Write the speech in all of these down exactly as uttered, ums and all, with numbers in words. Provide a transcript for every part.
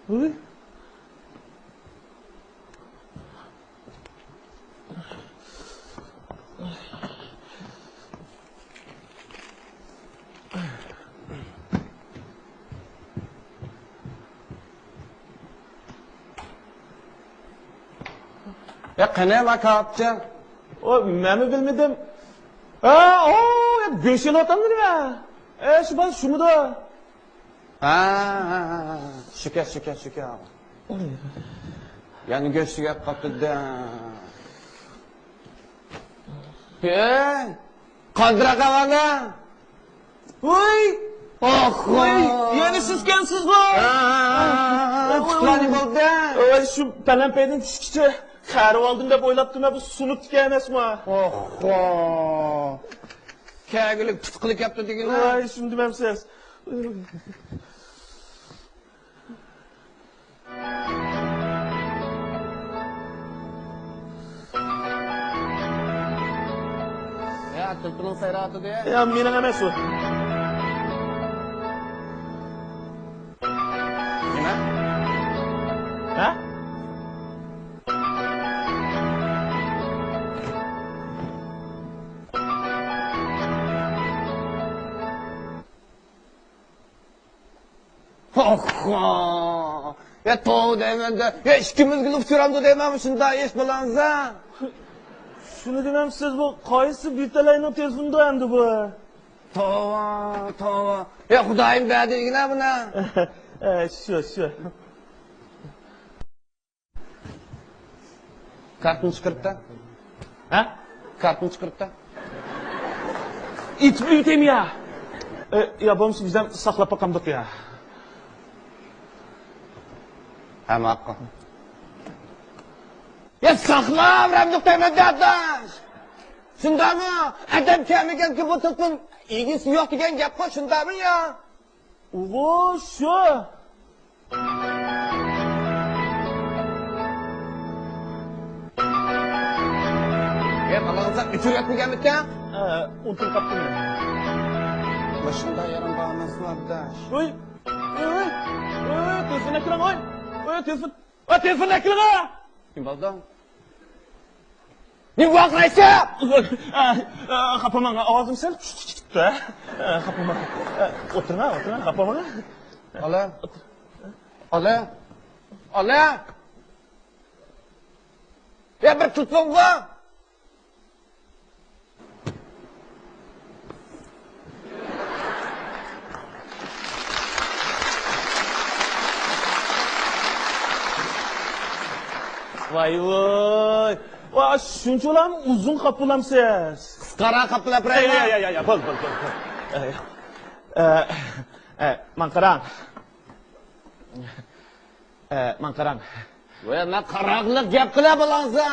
ھوي. يا قېنى، ما كاپچى؟ ئو، مەنمۇ بىلمىدىم. ھە، ئو، يا گۆش ئېلىۋاتامدۇ نېمە؟ ئە، شۇ بالا شۇمىدۇ؟ ھە، ھە، ھە، ھە. شۇكە، شۇكە، شۇكە. يەنە گۆشكە گەپ قاپتۇ-دە. ھەي، قاندىراق ئەۋەلە. ۋاي! ئاخ، ۋاي! يەنە سىزكەنسىزغۇ؟ ھە، ۋاي، ۋاي، ۋاي. بولدى. ۋاي، شۇ پەلەمپەيدىن چۈشكىچە قېرىۋالدىم دەپ ئويلاپتىمەن، بۇ سۇنۇپتىكەن ئەمەسمۇ؟ ئوخ. كەگۈلۈك تۇتقىلى كەپتۇ دېگىنە. ۋاي، شۇنى دېمەمسىز. يا، تۈلكىنىڭ سايراۋاتىدۇ. يا، مېنىڭ ئەمەس ئۇ. نېمە؟ ھە؟ ئاخا! يا توۋا دەيمەن-دە، يا ئىككىمىزگىلا ئۇچرامدۇ دەيمەن، شۇنداق ئىش بولامسا؟ شۇنى دېمەمسىز، بۇ قايسى بىر تەلەينىڭ تېلېفونىدۇ ئەمدى بۇ؟ توۋا، توۋا. يا خۇدايىم بەردى دېگىنە بۇنى. ئە، شۇ، شۇ. كارتىنى چىقىرىپ تا. ھە؟ كارتىنى چىقىرىپ تا. ئېيتىپ ئۆتەيمۇ يا؟ ئە، يا بولمىسا بىزدىن ساقلاپ باقامدۇق يا؟ ھە، ماقۇل. يا ساقلاپ رەمدۇق دەيمەن-دە، ئاداش. شۇنداقمۇ؟ ئادەم كەلمىگەنكى بۇ توپنىڭ ئىگىسى يوق دېگەن گەپقۇ، شۇنداقمۇ يا؟ ئۇغۇ شۇ. ئەي، بالاڭىزنى ئۆچۈرۈۋەتمىگەنمىكەن؟ ھە، ئۇنتۇپ قاپتىمەن. مۇشۇنداق يېرىڭ بارمىسۇن، ئابداش. ۋوي، ۋوي، ۋوي، ۋوي، تېلېفون ئەكىلىڭ، ۋوي. ۋوي، تېلېفون، ۋوي، تېلېفون ئەكىلىڭ! نېمە بولدۇڭ؟ نېمە ۋارقىرايسەن؟ ئە، ئە، خاپا بولماڭ، ئاۋازىم سەل چۈشۈپ كېتىپتۇ، ھە؟ ئە، خاپا بولماڭ. ئە، ئولتۇرۇڭ، ئولتۇرۇڭ، خاپا بولماڭ. ئالە. ئالە. ئالە. يا، بىر تۇتۇڭغۇ. ۋاي ۋاي. ۋاي، شۇنچىلام ئۇزۇن خاپىلامسىز؟ قىسقىراق خاپىلاپ بېرەيمۇ؟ يا، يا، يا، يا، بول، بول، بول، بول. ئە، ئە، ئە، ماڭا قاراڭ. ئە، ماڭا قاراڭ. ۋە مەن قاراقلىق گەپ قىلە بولامسا؟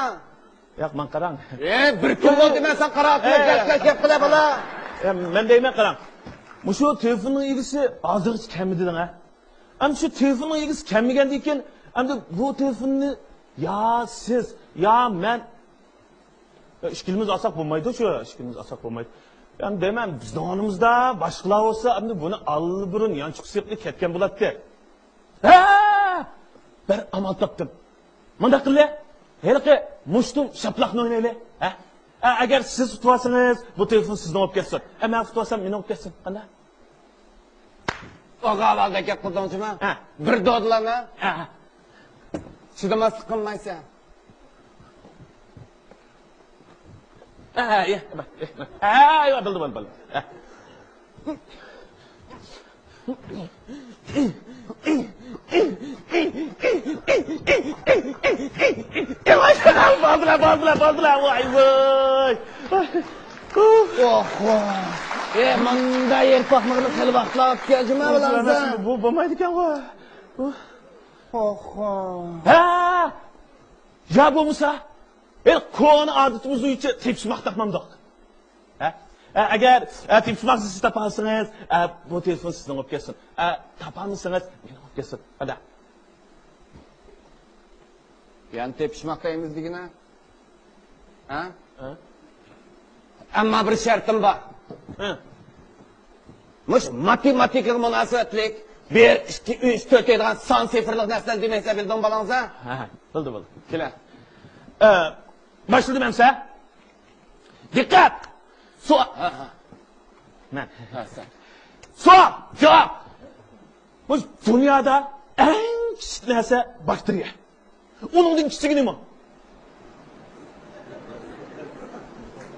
ياق، ماڭا قاراڭ. ئە، بىر كۈن بولدى مەن ساڭا قاراقلىق ئە، گەپ، گەپ، گەپ قىلە بولا. ئە، مەن دەيمەن، قاراڭ. مۇشۇ تېلېفوننىڭ ئىگىسى ھازىرغىچە كەلمىدى دەڭ، ھە؟ ئەمدى شۇ تېلېفوننىڭ ئىگىسى كەلمىگەندىن كېيىن، ئەمدى بۇ تېلېفوننى يا سىز، يا مەن، يا ئىككىلىمىز ئالساق بولمايدۇ، شۇ ئىككىلىمىز ئالساق بولمايدۇ. يەنى دەيمەن، بىزنىڭ ئورنىمىزدا باشقىلار بولسا، ئەمدى بۇنى ئاللىبۇرۇن يانچۇق سىيىقنى كەتكەن بولاتتى. ھە! بىر ئامال تاپتىم. مۇنداق قىللى، ھېلىقى مۇشتۇم شاپىلاقنى ئوينايلى. ھە؟ ھە، ئەگەر سىز ئۇتۇۋالسىڭىز، بۇ تېلېفون سىزنىڭ بولۇپ كەتسۇن. ھە، مەن ئۇتۇۋالسام، مېنىڭ بولۇپ كەتسۇن. قانداق؟ ئوغا ئاۋازدا گەپ قىلدىڭ جۇما. ھە. بىر دودىلان ھە؟ ھە. چىدىماسلىق قىلمايسەن. ھە، ھە، ھە، ھە، بىلدىم، بىلدىم، بىلدىم. ھە. بالدىلار، بالدىلار، بالدىلار، ۋاي، ۋاي. ئوھ، ۋاي. ئە، مانداق يەر پاخمىغىنى خېلى ۋاقىتلار بولۇپ كەلدى، جۇما بۇ بولامسا؟ بۇ بولمايدىكەن، ۋاي. ئوھ، ۋاي. ھە! يا بولمىسا، ئە، كونا ئادىتىمىز بويىچە تېپىشماق تاپمامدۇق؟ ھە؟ ئە، ئەگەر، ئە، تېپىشماقنى سىز تاپالىسىڭىز، ئە، بۇ تېلېفون سىزنىڭ بولۇپ كەتسۇن. ئە، تاپالمىسىڭىز، مېنىڭ بولۇپ كەتسۇن. قانداق؟ يەنە تېپىشماق دەيمىز دېگىنە؟ ھە؟ ھە؟ ئەمما بىر شەرتىم بار. ھە؟ مۇشۇ ماتېماتىكىغا مۇناسىۋەتلىك بىر، ئىككى، ئۈچ، تۆت دەيدىغان سان سىفىرلىق نەرسىلەرنى دېمەيسەن، بىلدىڭ بالامزا؟ ھە، ھە، بىلدىم، بىلدىم. كېلە. ئە، باشلىدىم ئەمسە. دىققەت! سوئال. ھە، ھە. مەن. ھە، سەن. سوئال! جاۋاب! بۇ دۇنيادا ئەڭ كىچىك نەرسە باكتېرىيە. ئۇنىڭدىن كىچىكى نېمە؟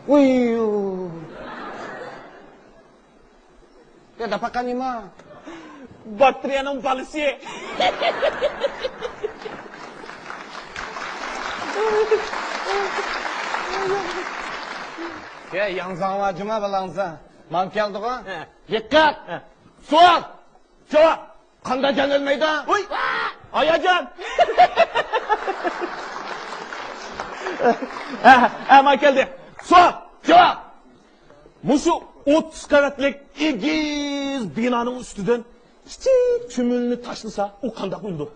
ئۇي. يا داپاقا نېمە؟ باكتېرىيەنىڭ بالىسى. يا ياڭزاڭ ۋاجىما بالاڭزا. ماڭ كەلدىغۇ. ھە. دىققەت! ھە. سوئال! جاۋاب! قانداق جان ئۆلمەيدۇ؟ ۋۇي! ئاياجان! ھە، ھە، مانا كەلدى. سوئال! جاۋاب! مۇشۇ ئوتتۇز قەۋەتلىك ئېگىز بىنانىڭ ئۈستىدىن كىچىك چۈمۈلىنى تاشلىسا، ئۇ قانداق ئۆلىدۇ؟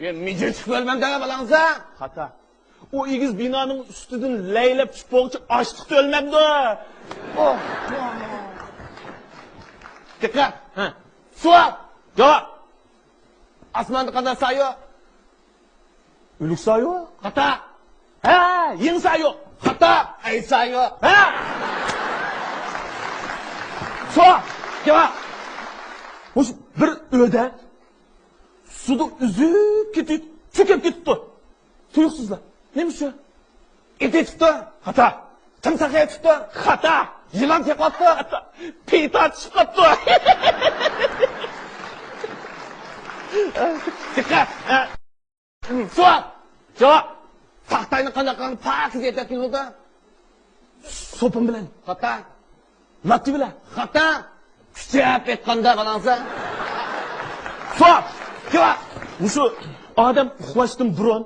يا مىجىرچىقىپ ئۆلمەمدۇ بالاڭزا؟ خاتا. ئۇ ئېگىز بىنانىڭ ئۈستىدىن لەيلەپ چۈشۈپ بولغۇچە ئاچلىقتا ئۆلمەمدۇ؟ ئوھ. دىققەت! ھە. سوئال! جاۋاب! ئاسماندا قانداق سايە يوق؟ ئۆلۈك سايە يوق. خاتا. ھە، يېڭى سايە يوق. خاتا. ئەي سايە يوق. ھە. سوئال! جاۋاب! مۇشۇ بىر ئۆدە سۇدا ئۈزۈپ كېتىپ، چۆكۈپ كېتىپتۇ. تۇيۇقسىزلا. نېمە ئۈچۈن؟ ئىت ئېتىپتۇ. خاتا. تىمساھ ئېتىپتۇ. خاتا. يىلان تېقىۋاپتۇ. خاتا. پىتا چىشىپ قاپتۇ. دىققەت. سوئال. جاۋاب. تاختاينى قانداق قىلغان پاكىز ئېتەتتىڭىزدا؟ سوپۇن بىلەن. خاتا. لاتتى بىلەن. خاتا. كۈچەپ ئېيتقاندا بالاڭزا. سوئال. جاۋاب. مۇشۇ ئادەم ئۇخلاشتىن بۇرۇن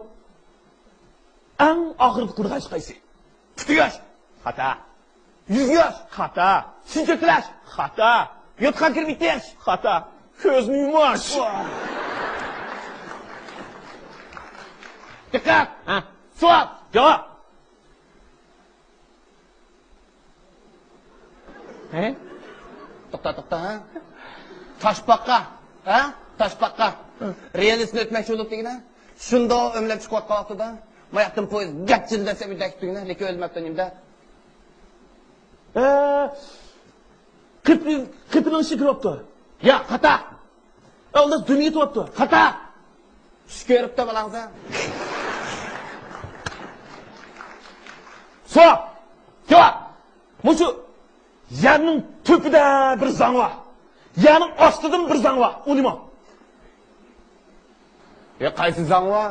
ئەڭ ئاخىرقى قۇرغاش قايسى؟ پۇت يۇيۇش. خاتا. يۈز يۇيۇش. خاتا. چىن چۆتۈلەش. خاتا. يوتقان كىرمىتىش. خاتا. كۆزنى يۇمۇش. دىققەت. ھە. سوئال. جاۋاب. ھە؟ توختا، توختا، ھە؟ تاشپاقا، ھە؟ تاشپاقا. رېلىسنى ئۆتمەكچى بولۇپ دېگىنە. شۇنداق ئۆمىلەپ چىقىۋاتقان ۋاقتىدا، ماياقتىن پويىز گەپچىل دەپ دەكتىگىنە، لېكىن ئۆلمەپتۇ نېمىدە؟ ئە، قېپى، قېپىنىڭ ئىچىگە كىرىۋاپتۇ. يا، خاتا. ئە، ئۇنداق دۈم يېتىۋاپتۇ. خاتا. چۈش كۆرۈپتۇ بالاڭزا. سوئال. جاۋاب. مۇشۇ يەرنىڭ تۆپىدە بىر زاڭ بار. يەرنىڭ ئاستىدىمۇ بىر زاڭ بار. ئۇ نېمە؟ يا قايسى زاڭ بار؟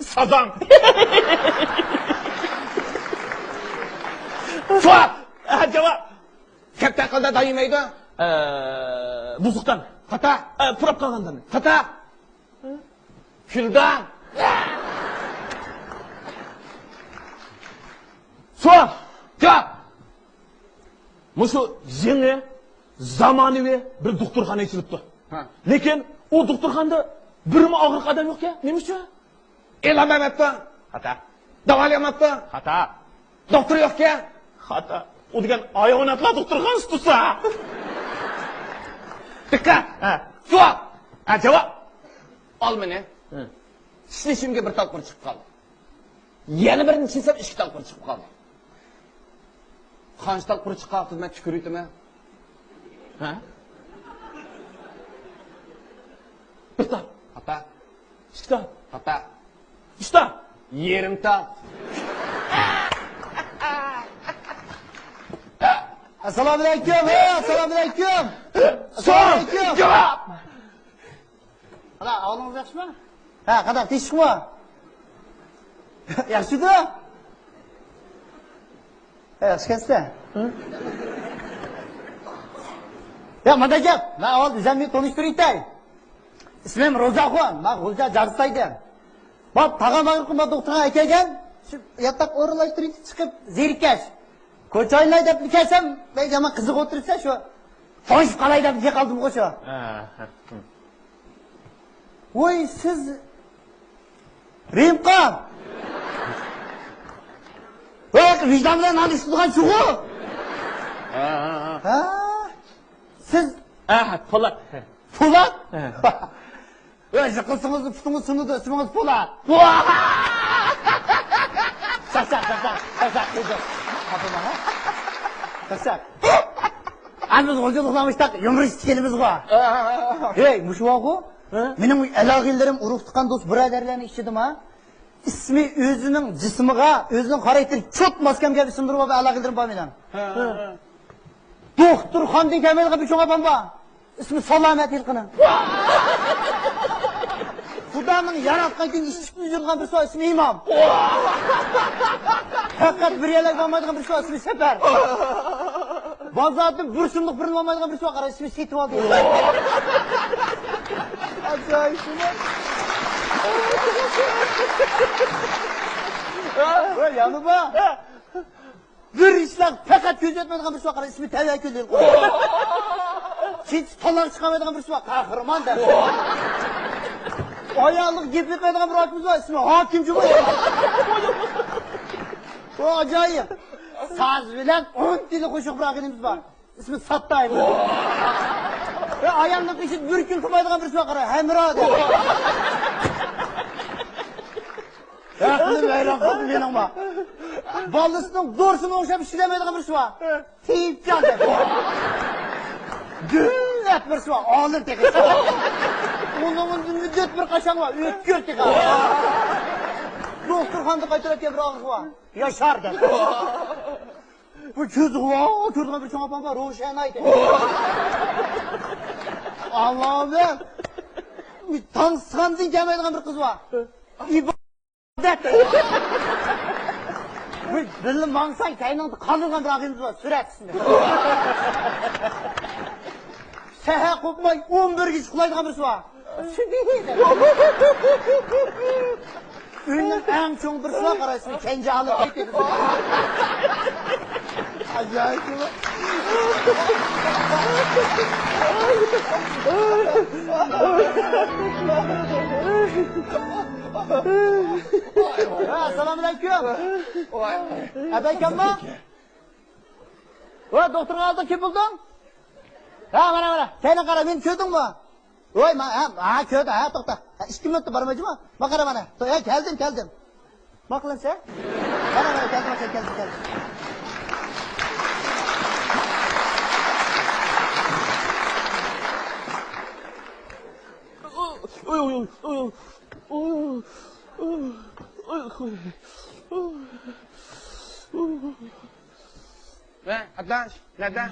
سازاڭ. سوئال. ھە، جاۋاب. كەپتەر قىلدا دان يېمەيدۇ. ئە، بۇزۇقدان. خاتا. ئە، پۇراپ قالغاندان. خاتا. كۈلدان. سوئال. جاۋاب. مۇشۇ يېڭى زامانىۋى بىر دوختۇرخانا ئېچىلىپتۇ. ھە. لېكىن ئۇ دوختۇرخانىدا بىرمۇ ئاغرىق ئادەم يوقكەن. نېمە ئۈچۈن؟ ئېلان بەرمەپتۇ. خاتا. داۋالىيالماپتۇ. خاتا. دوختۇر يوقكەن. خاتا. ئۇ دېگەن ھايۋاناتلار دوختۇرخانىسى تۇرسا. دىققەت. ھە. جاۋاب. ھە، جاۋاب. ئالمىنى. ھە. چىشلىشىمگە بىر تال قۇر چىقىپ قالدى. يەنە بىرنى چىشلىسەم ئىككى تال قۇر چىقىپ قالدى. قانچە تال قۇر چىققان ۋاقتىدا مەن تۈكۈرۈۋېتىمەن؟ ھە؟ بىر تال. خاتا. ئىككى تال. خاتا. ئۈچ تال. يېرىم تال. ئەسسالامۇئەلەيكۇم، ھە، ئەسسالامۇئەلەيكۇم. سوئال. ئەسسالامۇئەلەيكۇم. جاۋاب. ئانا، ئەھۋالىڭىز ياخشىمۇ؟ ھە، قانداق، تىنچلىقمۇ؟ ياخشىدۇ. ھە، ياخشى ئىكەنسىز. يا، مانا گەپ، مەن ئاۋۋال ئۆزۈمنى تونۇشتۇرۇۋېتەي. ئىسمىم روزاخۇن، مەن غۇلجا جارسايدىن. بۇ تاغام ئاغرىقىنى مانا دوختۇرغا ئەكەلگەن، شۇ ياتاق ئورۇنلاشتۇرۇشقا چىقىپ زېرىككەچ، كوچا ئايلىناي دەپلا كەلسەم، بەك يامان قىزىق ئولتۇرۇپسەن، شۇ تونۇشۇپ قالاي دەپ كەلدىمغۇ شۇ. ھە، ھە. ۋوي، سىز رېمقا. ۋاي، ۋىجدان بىلەن نان ئىشلىتىدىغان شۇغۇ. ھە؟ سىز؟ ھە، پولات. پولات؟ ھە. ۋە يىقىلسىڭىز پۇتىڭىز سۇنىدۇ، ئىسمىڭىز پولات. چاقچاق، چاقچاق، چاقچاق قىلدى. چاقچاق. ئەمدى بىز غۇلجىلىقلار مۇشتاق يۇمۇرىستىك ئىكەنمىزغۇ. ھەي، مۇشۇ بارغۇ. ھە؟ مېنىڭ ئالاقىلىرىم، ئۇرۇق تۇغقان دوست بۇرادەرلەرنىڭ ئىچىدىما ئىسمى ئۆزىنىڭ جىسمىغا، ئۆزىنىڭ خاراكتېرىگە چوت ماس كەلگەن ئىسىملىرى بار ئالاقىلىرىم بار مېنىڭ. ھە، ھە، ھە. دوختۇرخانىدىن كەلمەيدىغان بىر چوڭ ئاپام بار. ئىسمى سالامەت ھېلىقىنىڭ. خۇدانىڭ ياراتقان كۈنى ئىشىكنى يۇيۇرغان بىرسى بار، ئىسمى ئىمام. پەقەت بىر يەرلەرگە بارمايدىغان بىرسى بار، ئىسمى سەپەر. بازاردىن بىر سوملۇق بىرنى ئالمايدىغان بىرسى بار، قارا، ئىسمى سېتىۋالدى. ئاجايىپ. ۋاي، يەنە بار. بىر ئىشلار پەقەت كۆزى يەتمەيدىغان بىرسى بار، قارا، ئىسمى تەۋەككۈل. كېچە تالاغا چىقالمايدىغان بىرسى بار، قەھرىمان دەپ. ئايالىغا گەپ ئېيتمەيدىغان بىر ئاكىمىز بار، ئىسمى ھاكىم جۇمۇ. بۇ ئاجايىپ. ساز بىلەن ئون تىلى قوشۇق بىر ئاكىمىز بار. ئىسمى ساتتايمۇ؟ ۋە ئايالنىڭ ئىشىدا بىر كۈن قىلمايدىغان بىرسى بار، قارا، ھەمراھ دەپ. ھەقنى ۋەيران قىلدى مېنىڭمۇ. بالىسىنىڭ دورىسىنى ئوڭشاپ ئىشلەيدىغان بىرسى بار. تېيىپجان دەپ. دۆلەت بىرسى بار، ئالىم تېخى. ئۇنىڭ مۇددەت بىر قاچان بار، ئۆتكۈر تېخى. دوختۇرخانىدا قايتىۋەتكەن بىر ئاغرىقى بار، ياشار دەپ. بۇ كۆزى غۇۋا كۆرىدىغان بىر چوڭ ئاپام بار، روشەن ئايتى. ئاللاھۇ ئەكبەر. تاڭ سىغاندىن كەلمەيدىغان بىر قىز بار. ئىبادەت. بىر بىللە ماڭساڭ، كەينىڭدە قالىدىغان بىر ئاغىنىمىز بار، سۈرەت ئىسمى. سەھەر قوپماي ئون بىرگىچە ئۇخلايدىغان بىرسى بار. سۈبھى دەپ. ئۆينىڭ ئەڭ چوڭ بىرسى بار، قارايسىز، كەنجى ئالىپ كېتىدۇ. ئاجايىپ. ھە، ئەسسالامۇئەلەيكۇم. ۋاي. ئەبەكەمما؟ ۋە دوختۇرنىڭ ئالدىغا كىم بولدۇڭ؟ ھە، مانا، مانا. كەينىڭ قارا، مېنى كۆردۈڭمۇ؟ ۋاي، ما، ھە، ھە، كۆردۈم، ھە، توختا. ھە، ئىككى مىنۇتتا بارمايچۇما؟ ما قارا، مانا. ھە، كەلدىم، كەلدىم. ما قىلىمسەن؟ مانا، مانا، كەلدىم، كەلدىم، كەلدىم. ۋە ئاتلاش، نەدە؟